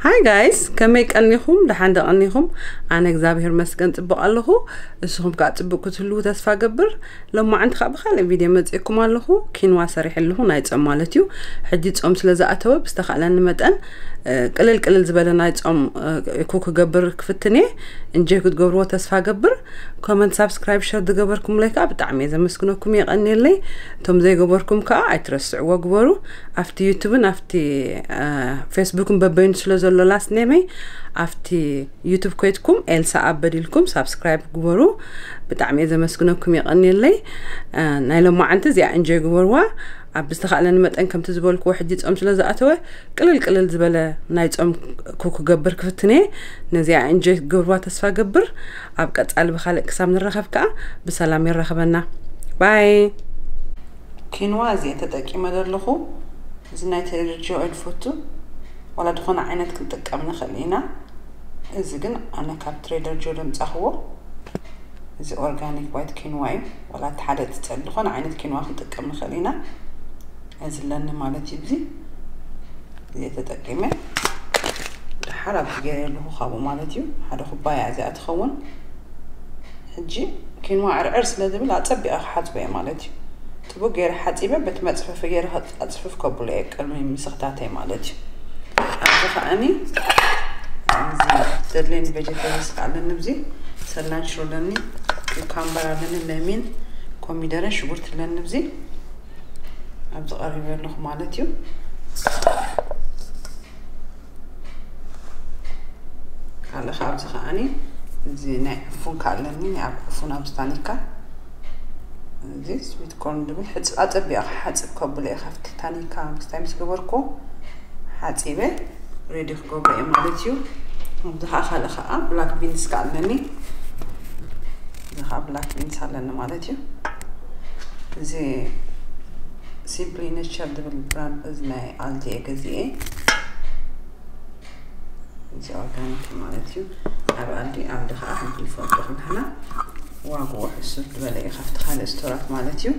Hi guys, ከመይ ቀኒኹም? ደሓን ዶ ቀኒኹም? ኣነ እግዚኣብሔር መስገን ጽቡቕ ኣለኹ። እስኹም ከኣ ጽቡቕ ክትህልዉ ተስፋ ገብር። ሎማዓንቲ ከኣ ብኻልእ ቪድዮ መጺእኩም ኣለኹ። ኪንዋ ሰሪሐ ኣለኹ፣ ናይ ጾም ማለት እዩ። ሕጂ ጾም ስለ ዝኣተወ ብዝተኻእለኒ መጠን፣ እ፣ ቅልል ቅልል ዝበለ ናይ ጾም፣ እ፣ ኩክ ክገብር ክፍትን እየ። እንጆይ ክትገብርዎ ተስፋ ገብር። ኮመንት፣ ሳብስክራይብ፣ ሸር ዝገበርኩምለይ ከኣ ብጣዕሚ እየ ዘመስግነኩም፣ የቐንየለይ። እቶም ዘይገበርኩም ከኣ ኣይትረስዕዎ፣ ግበሩ። ኣብቲ ዩቱብን ኣብቲ፣ እ፣ ፌስቡክን በበይኑ ስለ ዘሎ ላስት ኔመይ፣ ኣብቲ ዩቱብ ኮይትኩም ኤልሳ ኣበድ ኢልኩም ሳብስክራይብ ግበሩ። ብጣዕሚ እየ ዘመስግነኩም፣ የቐንየለይ። እ፣ ናይ ሎማዓንቲ እዚኣ እንጆይ ግበርዋ። ኣብ ዝተኻእለኒ መጠን ከምቲ ዝበልክዎ ሕጂ ጾም ስለ ዝኣተወ ቅልል ቅልል ዝበለ ናይ ጾም ኩክ ክገብር ክፍትን እየ። ነዚኣ እንጆይ ክትገብርዋ ተስፋ ገብር። ኣብ ቀጻሊ ብኻልእ ክሳብ ንራኸብ ከኣ ብሰላም የራኽበና። ባይ። ኪንዋ እዚኣ ተጠቂመ ዘለኹ። እዚ ናይ ትሬደር ጆ ኦይል ፎቱ፣ ዋላ ዝኾነ ዓይነት ክንጥቀም ንኽእል ኢና። እዚ ግን ኣነ ካብ ትሬደር ጆ ደምጻኽዎ። እዚ ኦርጋኒክ ዋይት ኪንዋ እዩ። ዋላ እቲ ሓደ ትጸል ዝኾነ ዓይነት ኪንዋ ክንጥቀም ንኽእል ኢና። እዚ ኣለኒ ማለት እዩ። እዚ፣ እዚ ተጠቂመ ደሓር ኣብቲ ገይረ ኣለኹ ካብኡ ማለት እዩ። ሓደ ኩባያ እዚኣ ትኸውን። ሕጂ ኪንዋ ዕርዕር ስለ ዝብል ኣጸቢቐ ክሓጽቦ እየ ማለት እዩ። ጥቡቅ ገይረ ሓጺበ በቲ መጽፈፊ ገይረ ከጽ-፣ ኣጽፍፍ ከብሎ እየ ቅድሚ ምስኽታተይ ማለት እዩ። ኣብዚ ከኣኒ እዚ ዘድልየኒ ቬጀቴብልስ ከኣ ኣለኒ። ኣብዚ ሰላንችሮ ኣለኒ፣ ኪውካምበር ኣለኒ፣ ለሚን፣ ኮሚደረ፣ ሽጉርቲ ኣለኒ። ኣብዚ ኣብዚ ቀሪበ ኣለኹ ማለት እዩ። ካልእ ከኣ ኣብዚ ከኣኒ እዚ ናይ ዕፉን ከኣ ኣለኒ፣ ናይ ኣብ ዕፉን ኣብዚ ታኒካ። እዚ ስዊት ኮርን ዝብል ሕጽ-፣ ኣጸቢቐ ክሓጽብ ከብሎ እየ። ካብቲ ታኒካ ምስታይ ምስ ገበርኩ ሓጺበ ሬዲ ክገብሮ እየ ማለት እዩ። ኣብዚ ከኣ ካልእ ከኣ ብላክ ቢንስ ከኣ ኣለኒ። እዚ ከኣ ብላክ ቢንስ ኣለኒ ማለት እዩ። እዚ ሲምፕሊ ኔቸር ዝብል ብራንድ፣ እዚ ናይ ኣልዲ እየ ገዚኤ። እዚ ኦርጋኒክ ማለት እዩ። ኣብ ኣልዲ፣ ኣልዲ ከኣ ክንፈልጦ ከለና ዋግኡ ሕሱር ዝበለ እዩ ካብቲ ካልእ ስቶራት ማለት እዩ።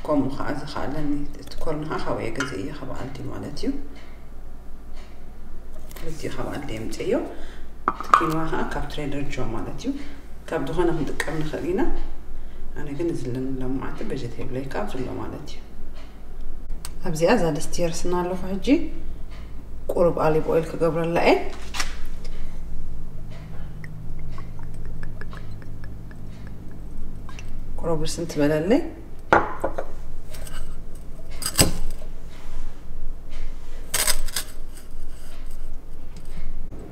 ከምኡ ከኣ እዚ ከኣ ኣለኒ፣ እቲ ኮርን ከኣ ካብኡ እየ ገዚኤ ካብ ኣልዲ ማለት እዩ። ክልቲኡ ካብ ኣልዲ የምጽእዮ። እቲ ኪንዋ ከኣ ካብ ትሬደር ጆ ማለት እዩ። ካብ ዝኾነ ክንጥቀም ንኽእል ኢና። ኣነ ግን እዚ ኣለኒ ሎማዓንቲ ቬጀቴብለይ ከኣ ኣብዚ ኣሎ ማለት እዩ። ኣብዚኣ እዛ ድስቲ የርስና ኣለኹ። ሕጂ ቁሩብ ኣሊቭ ኦይል ክገብረላ እየ። ቁሩብ ርስን ትበለለይ።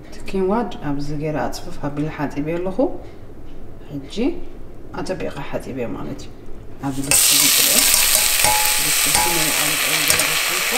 እቲ ኪንዋ ኣብዚ ገይረ ኣጽፍፍ ኣቢለ ሓጺበ ኣለኹ። ሕጂ ኣጸቢቐ ሓጺበ ማለት እዩ። ኣብዚ ድስቲ ዝጥልኦ፣ ድስቲ ናይ ኣልኮል ገለ ኣስሊኮ፣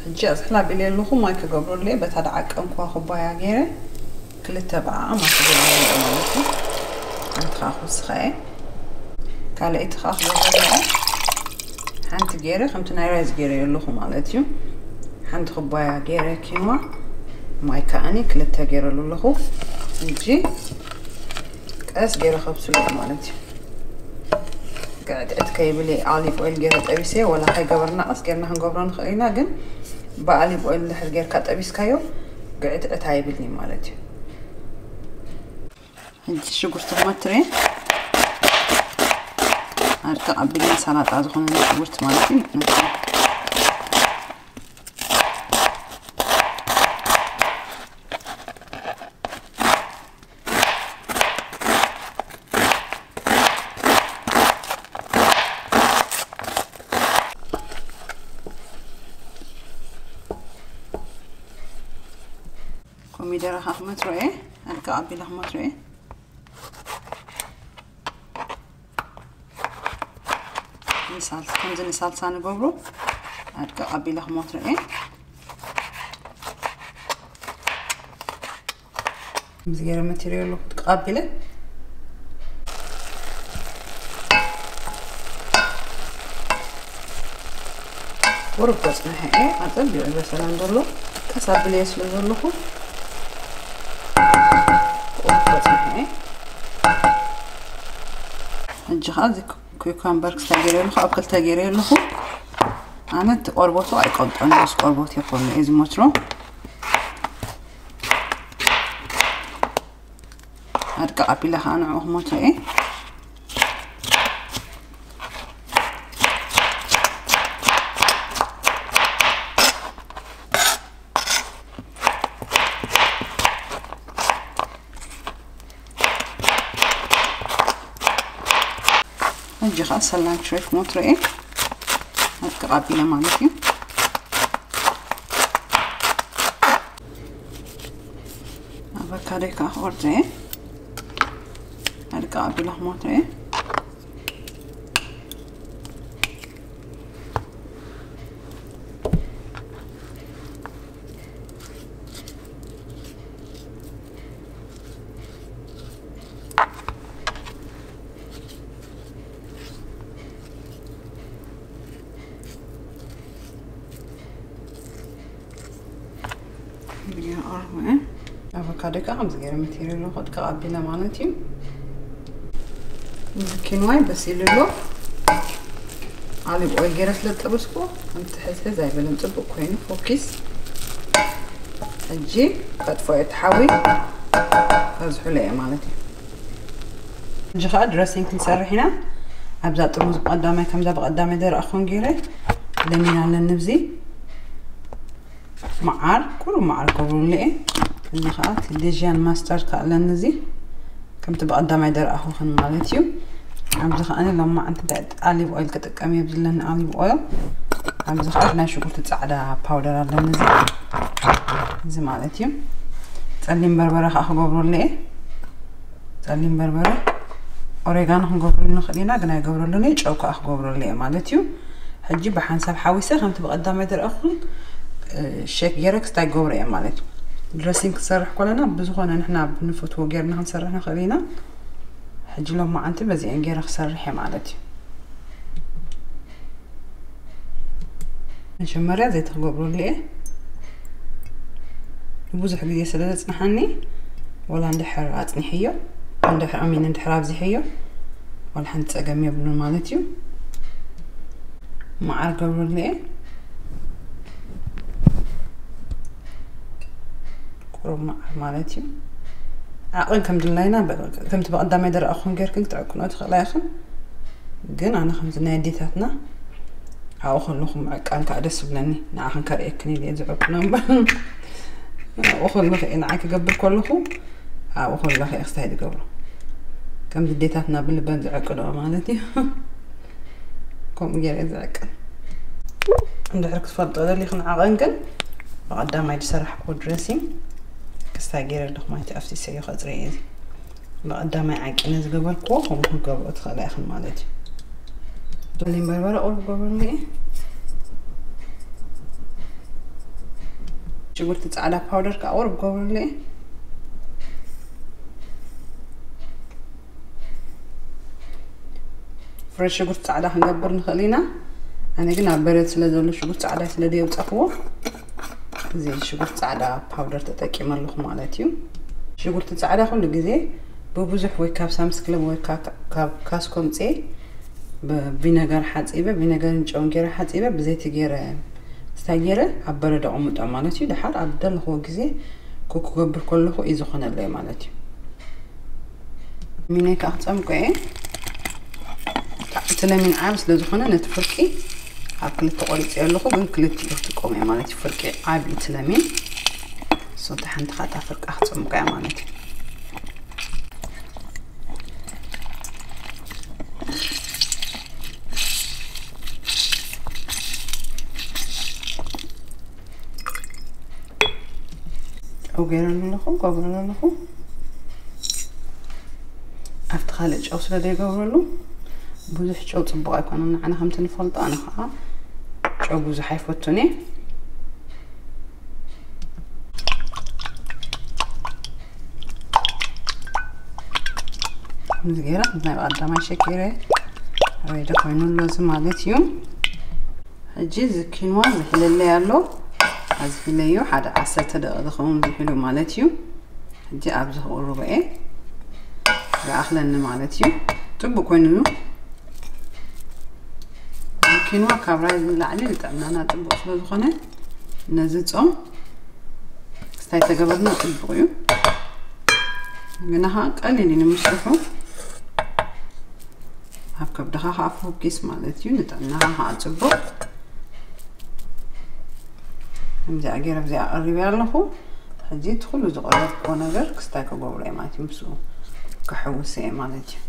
ሕጂ ኣዝሕል ኣቢለ ኣለኹ፣ ማይ ክገብረሉ እየ። በታ ደዓቀንኩዋ ኩባያ ገይረ ክልተ ብዓኣ ማይ ክገብረሉ እየ ማለት እዩ። ሓንቲ ከዓ ክውስኻ እየ። ካልኣይቲ ከዓ ክገብረሉ እየ። ሓንቲ ገይረ ከምቲ ናይ ራይስ ገይረ ኣለኹ ማለት እዩ። ሓንቲ ኩባያ ገይረ ኪንዋ፣ ማይ ከዓኒ ክልተ ገይረሉ ኣለኹ። ሕጂ ቀስ ገይረ ከብስሎ ማለት እዩ። ግዕትዕት ከይብል እየ ኣሊቭ ኦይል ገይረ ጠቢሰ፣ ወላ ከይገበርና ቀስ ገይርና ክንገብሮ ንኽእል ኢና፣ ግን ብኣሊቭ ኦይል እንድሕር ገይርካ ጠቢስካዮ ግዕትዕት ኣይብልኒ ማለት እዩ። ሕጂ ሽጉርቲ ክመትር እየ። ኣድቅቕ ኣቢለ ንሰላጣ ዝኾነ ሽጉርቲ ማለት እዩ። ኮሚደረ ከዓ ክመትሮ እየ። ኣድቅቕ ኣቢለ ክመትሮ እየ። ንሳልሳ፣ ከምዚ ንሳልሳ ንገብሮ። ኣድቅቕ ኣቢለ ክመትሮ እየ። ከምዚ ገይረ መትረዮ ኣለኹ፣ ኣድቅቕ ኣቢለ። ቁሩብ ከጽንሐ እየ። ኣጸቢቑ ይበሰላን ዘሎ፣ ቀስ ኣብለ እየ ስለ ዘለኹ ቁሩብ ከጽንሐ እየ። ሕጂ ኸኣ እዚ ኩ-፣ ኩካምበር ክልተ ገይረ ኣለኹ፣ ኣብ ክልተ ገይረ ኣለኹ። ኣነ እቲ ቆርበቱ ኣይቆርጦን፣ ምስ ቆርበቱ ይኾን እየ ዝሞትሮ። ኣድቅቕ ኣቢለ ኸኣ ንዕኡ ክሞትሮ እየ። ሕጂ ኸኣ ሰላንትሮ ክሞትሮ እየ። ኣድቅቕ ኣቢለ ማለት እዩ። ኣቮካዶ ከዓ ክቆርጾ እየ። ኣድቅቕ ኣቢለ ክሞትሮ እየ። ኣቮካዶ ከዓ ከምዚ ገይረ መቲረ ኣለኹ፣ ከቐቢለ ማለት እዩ። እዚ ኪንዋይ በሲሉ ኣሎ። ኣሊቭ ኦይል ገይረ ስለ ዝጠበስኩ ከምቲ ሕዝሕዝ ኣይበለን፣ ጽቡቅ ኮይኑ ፎኪስ። ሕጂ ከጥፎ እየ፣ እቲ ሓዊ ከዝሕሎ እየ ማለት እዩ። ሕጂ ከዓ ድረሲንግ ክንሰርሕ ኢና። ኣብዛ ጥርሙዝ ብቐዳማይ፣ ከምዛ ብቐዳማይ ደረቕ ክኾን ገይረ ለሚን ኣለኒ። ኣብዚ መዓር፣ ቁሩብ መዓር ክገብረሉ እየ። እዚ ከዓ እቲ ሌዥያን ማስታርድ ከዓ ኣለኒ፣ እዚ ከምቲ ብቐዳማይ ደረኣኹኽን ማለት እዩ። ኣብዚ ከዓ ሎማዓንቲ እንታይ ኦሊቭ ኦይል ክጥቀም እየ፣ ኣብዚ ኣለኒ ኦሊቭ ኦይል። ኣብዚ ከዓ ናይ ሽጉርቲ ጻዕዳ ፓውደር ኣለኒ፣ እዚ፣ እዚ ማለት እዩ። ጸሊም በርበረ ከዓ ክገብረሉ እየ። ጸሊም በርበረ፣ ኦሬጋኖ ክንገብረሉ ንኽእል ኢና፣ ግን ኣይገብረሉን እየ። ጨው ከዓ ክገብረሉ እየ ማለት እዩ። ሕጂ ብሓንሳብ ሓዊሰ ከምቲ ብቐዳማይ ደረኣኹን፣ እ፣ ሼክ ገይረ ክስታይ ክገብሮ እየ ማለት እዩ። ድረሲንግ ክሰርሕ ከለና ብዝኾነ ንሕና ብንፈትዎ ገይርና ክንሰርሕ ንኽእል ኢና። ሕጂ ሎማዓንቲ በዚአን ገይረ ክሰርሕ እየ ማለት እዩ። መጀመርያ ዘይቲ ክገብረሉ እየ። ብዙሕ ግዜ ስለ ዘጽንሓኒ፣ ወላ እንድሕር ኣጽኒሐዮ፣ እንድሕር ኣሚን፣ እንድሕር ኣብዚሐዮ፣ ወላ ሓንቲ ጸገም የብሉን ማለት እዩ። መዓር ገብረሉ እየ። ቁሩብ መዓር ማለት እዩ። ዓቐን ከም ድላይና፣ በ-፣ ከምቲ ብቐዳማይ ደረኣኹን ጌርክን ክትዕቅኖ ትኽእላ ኢኽን። ግን ኣነ ከምዚ ናይ ኣዴታትና ኣብኡ ከለኹ ምዕቃን ከዓ ደስ ይብለኒ። ንዓኽን ከርእየክን ኢለ እየ ዝዕቅኖ እምበር። ኣብኡ ከለኹ እየ ንዓይ ክገብር ከለኹ፣ ኣብኡ ከለኹ እየ ክስታይ ዝገብሮ። ከምዚ ኣዴታትና ብልበን ዝዕቅንኦ ማለት እዩ። ከምኡ ገይረ እየ ዝዕቅን። እንድሕር ክትፈልጦ ደሊኽን ዓቐን ግን ብቐዳማይ ዝሰራሕክዎ ድረሲንግ ክስታይ ገይረ ኣለኹ ማለት እዩ። ኣፍሲሰዮ ከጽርዮ እየ እዚ። ብቐዳማይ ዓቂነ ዝገበርክዎ ከምኡ ክንገብሮ ትኽእላ ኢኽን ማለት እዩ። ጸሊም በርበረ ቁሩብ ገብረሉ እየ። ሽጉርቲ ጻዕዳ ፓውደር ከዓ ቁሩብ ገብረሉ እየ። ፍሬሽ ሽጉርቲ ጻዕዳ ክንገብር ንኽእል ኢና። ኣነ ግን ኣብ በረድ ስለ ዘሎ ሽጉርቲ ጻዕዳ ስለ ደየውጻኽዎ፣ እዚ ሽጉርቲ ጻዕዳ ፓውደር ተጠቂመ ኣለኹ ማለት እዩ። ሽጉርቲ ጻዕዳ ኩሉ ግዜ ብብዙሕ ወይ ካብ ሳምስ ክለብ ወይ ካ-፣ ካብ ካስኮ ምጽኤ ብቪነገር ሓጺበ፣ ቪነገርን ጨውን ገይረ ሓጺበ፣ ብዘይቲ ገይረ፣ ስታይ ገይረ ኣብ በረድ ኣቐምጦ ማለት እዩ። ደሓር ኣብ ደለኽዎ ግዜ ኩክ ክገብር ከለኹ እዩ ዝኾነለይ ማለት እዩ። ሚነይ ከዓ ክጸምቆ እየ። እቲ ለሚን ዓቢ ስለ ዝኾነ ነቲ ፍርቂ ኣብ ክልተ ቆሪጸዮ ኣለኹ፣ ግን ክልቲኡ ክጥቀሞ እየ ማለት እዩ። ፍርቂ ዓቢ እቲ ለሚን፣ ሶ፣ እታ ሓንቲ ከዓ እታ ፍርቃ ክጸምቆ እያ ማለት እዩ። ጨው ገይረሉ ኣለኹ፣ ገብረሉ ኣለኹ። ኣብቲ ካልእ ጨው ስለ ዘይገብረሉ ብዙሕ ጨው ጽቡቕ ኣይኮነን። ንዓና ከምቲ ንፈልጦ ኣነ ከዓ ጨው ብዙሕ ኣይፈቱን እየ። ከምዚ ገይረ ናይ ቀዳማይ ሸኪረ ሬዲ ኮይኑ ኣሎ እዚ ማለት እዩ። ሕጂ እዚ ኪንዋ ዝሕለለይ ኣሎ። ኣዝሒለዮ ሓደ ዓሰርተ ደቂቕ ዝኸውን ዝሕሉ ማለት እዩ። ሕጂ ኣብዚ ክቕርቦ እየ። ዝኣኽለኒ ማለት እዩ። ጽቡቕ ኮይኑ ኪንዋ ካብ ራይዝ ንላዕሊ ንጥዕናና ጽቡቕ ስለ ዝኾነ ነዚ ጾም ክስታይ ተገበርና ጽቡቕ እዩ። ግና ኸዓ ቀሊል እዩ ንምስርሑ። ኣብ ከብድኻ ኸዓ ፎኪስ ማለት እዩ። ንጥዕናኻ ኸዓ ጽቡቕ። ከምዚኣ ገይረ ኣብዚኣ ኣቐሪበያ ኣለኹ። ሕጂ እቲ ኩሉ ዝቐረብክዎ ነገር ክስታይ ክገብሮ እየ ማለት እዩ። ምስኡ ክሕውስ እየ ማለት እዩ።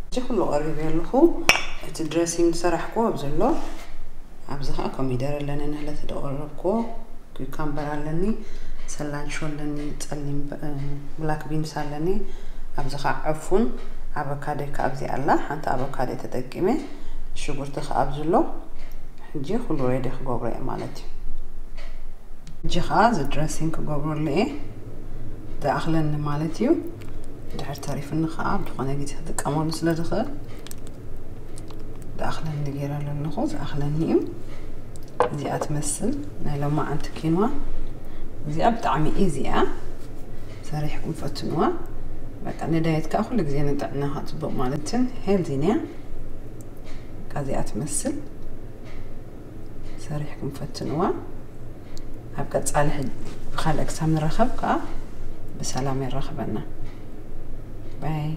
ሕጂ ኩሉ ቀሪበ ኣለኹ። እቲ ድረሲንግ ዝሰራሕክዎ ኣብዚ ኣሎ። ኣብዚ ኸዓ ኮሚደረ ኣለኒ፣ ንህለት ዝቐረብክዎ ኪውካምበር ኣለኒ፣ ሰላንሾ ኣለኒ፣ ጸሊም ብ-፣ ብላክ ቢንስ ኣለኒ። ኣብዚ ኸዓ ዕፉን ኣቮካዶ ከኣ ኣብዚ ኣላ። ሓንቲ ኣቮካዶ ተጠቂመ፣ ሽጉርቲ ከኣ ኣብዚ ኣሎ። ሕጂ ኩሉ ሬዲ ክገብሮ እየ ማለት እዩ። ሕጂ ኸዓ እዚ ድረሲንግ ክገብረሉ እየ። ዝኣኽለኒ ማለት እዩ። ድሕር ተሪፍኒ ኸዓ ኣብ ዝኾነ ግዜ ክጥቀመሉ ስለ ዝኽእል ዝኣኽለኒ ገይረ ኣለኹ። ዝኣኽለኒ እዩ። እዚኣ ትመስል ናይ ሎማዓንቲ ኪንዋ። እዚኣ ብጣዕሚ ኢዚ እያ። ሰሪሕኩም ፈትንዋ። በቃ ንዳየት ከኣ ኩሉ ግዜ ንጥዕናኻ ጽቡቕ ማለትን ሄልዚ እያ። በቃ እዚኣ ትመስል። ሰሪሕኩም ፈትንዋ። ኣብ ቀጻሊ ሕጂ ብኻልእ ክሳብ ንራኸብ ከኣ ብሰላም የራኽበና። ባይ።